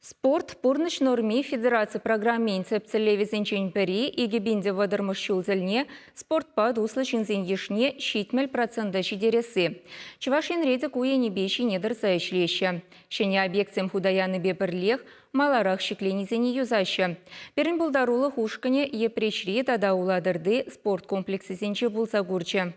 Спорт пурнӑҫ норми федераци программин тӗп тӗллевӗсенчен пӗри 2030-мӗш ҫул тӗлне спортпа туслӑ ҫынсен йышне 70 процента ҫитересси. Чӑваш Енре те ку енӗпе ҫине тӑрса ӗҫлеҫҫӗ. Ҫӗнӗ объектсем хута янипе пӗрлех маларах ҫӗкленисене юсаҫҫӗ. Пирӗн пултарулӑх ушкӑнӗ Йӗпреҫри тата Улатӑрти спорт комплексӗсенче пулса курчӗ.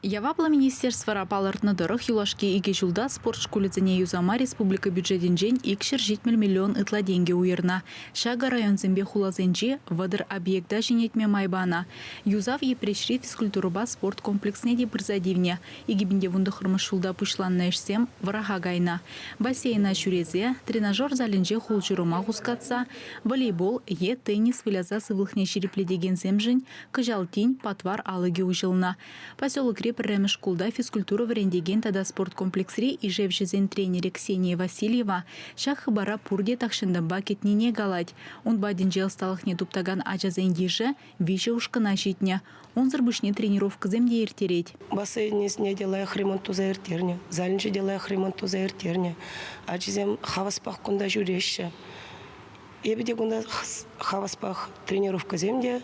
Яваплӑ министерствӑра палӑртнӑ тӑрӑх, юлашки икӗ ҫулта спорт шкулӗсене юсама республика бюджетӗнчен 270 миллион ытла тенкӗ уйӑрнӑ. Ҫакӑ районсемпе хуласенчи 30 объекта ҫӗнетме май панӑ. Юсав Йӗпреҫри физкультурӑпа спорт комплексне те пырса тивнӗ. 2019 ҫулта пуҫланнӑ ӗҫсем вӑраха кайнӑ. Бассейна ҫӳресе, тренажер залӗнче хул-ҫурӑма хускатса, волейбол е теннис выляса сывлӑхне ҫирӗплетекенсемшӗн Кӑҫал тин патвар алӑкӗ уҫӑлнӑ. Поселокри пӗрремӗш шкулта физкультура вӗрентекен тата спорткомплексри ишевҫӗсен тренерӗ Ксения Васильева ҫак хыпара пурте тахҫантанпа кӗтнине калать. Ун патӗнче ӑсталӑхне туптакан ачасен йышӗ виҫӗ ушкӑна ҫитнӗ. Унсӑр пуҫне тренировкӑсем те ирттерет. Бассейнӗсене те лайӑх ремонт туса ирттернӗ, залӗнче те лайӑх ремонт туса ирттернӗ. Ачисем хаваспах кунта ҫӳреҫҫӗ. Эпӗ те кунта хаваспах тренировкӑсем те,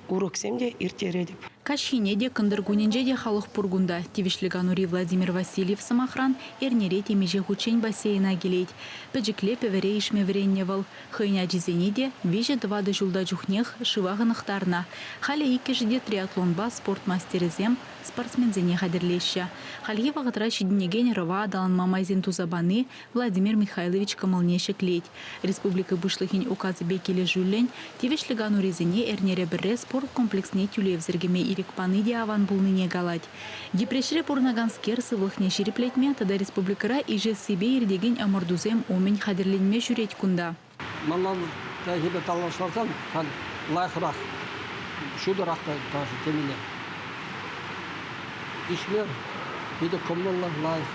уроксем те ирттеретӗп. Каҫхине те, кӑнтӑр кунӗнче те халӑх пур кунта. Тивӗҫлӗ канури Владимир Васильев, сӑмахран, эрнере темиҫе хутчен бассейна килет. Пӗчӗкле пӗвере ишме вӗреннӗ вӑл. Хӑйӗн ачисене те виҫӗ-тӑватӑ ҫулта чухнех шыва хӑнӑхтарнӑ. Халӗ иккӗшӗ те триатлонпа спорт мастерӗсем, спортсменсене хатӗрлеҫҫӗ. Хальхи вӑхӑтра ҫитӗнекен ӑрӑва аталанма майсем туса пани Владимир Михайлович кӑмӑлне ҫӗклет. Республика Пуҫлӑхӗн указӗпе килӗшӳллӗн тивӗҫлӗ канурисене эрнере пӗрре спорт комплексне тӳлевсӗр кӗме ирӗк пани те аван пулнине калать. Йӗпреҫре пурӑнаканскер сывлӑхне ҫирӗплетме тата республикӑра ишессипе иртекен ӑмӑртусем умӗн хатӗрленме ҫӳрет кунта. Малтанхипе танлаштарсан халь лайӑхрах, ҫутӑрах та даже темелле. Ишме питӗ кӑмӑллӑ, лайӑх.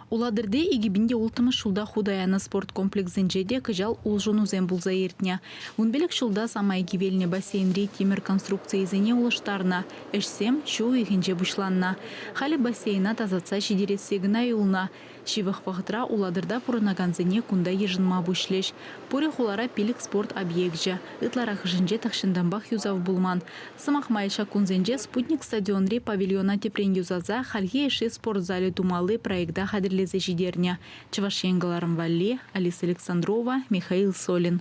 Улатӑрти 2006-мӗш ҫулта хута янӑ спорт комплексӗнче те кӑҫал улшӑнусем пулса иртнӗ. 15 ҫулта самай кивелнӗ бассейнри тимӗр конструкцийӗсене улӑштарнӑ. Ӗҫсем ҫу уйӑхӗнче пуҫланнӑ. Халӗ бассейна тасатса ҫитересси кӑна юлнӑ. Ҫывӑх вӑхӑтра Улатӑрта пурӑнакансене кунта йышӑнма пуҫлӗҫ. Пурӗ хулара пилӗк спорт объекчӗ. Ытларахӑшӗнче тахҫантанпах юсав пулман. Сӑмах май, ҫак кунсенче «Спутник» стадионри павильона тӗпрен юсаса хальхи йышши спорт залӗ тумалли проекта хатӗрлесе ҫитернӗ. Чӑваш Ен кӑларӑм валли Алиса Александрова, Михаил Солин.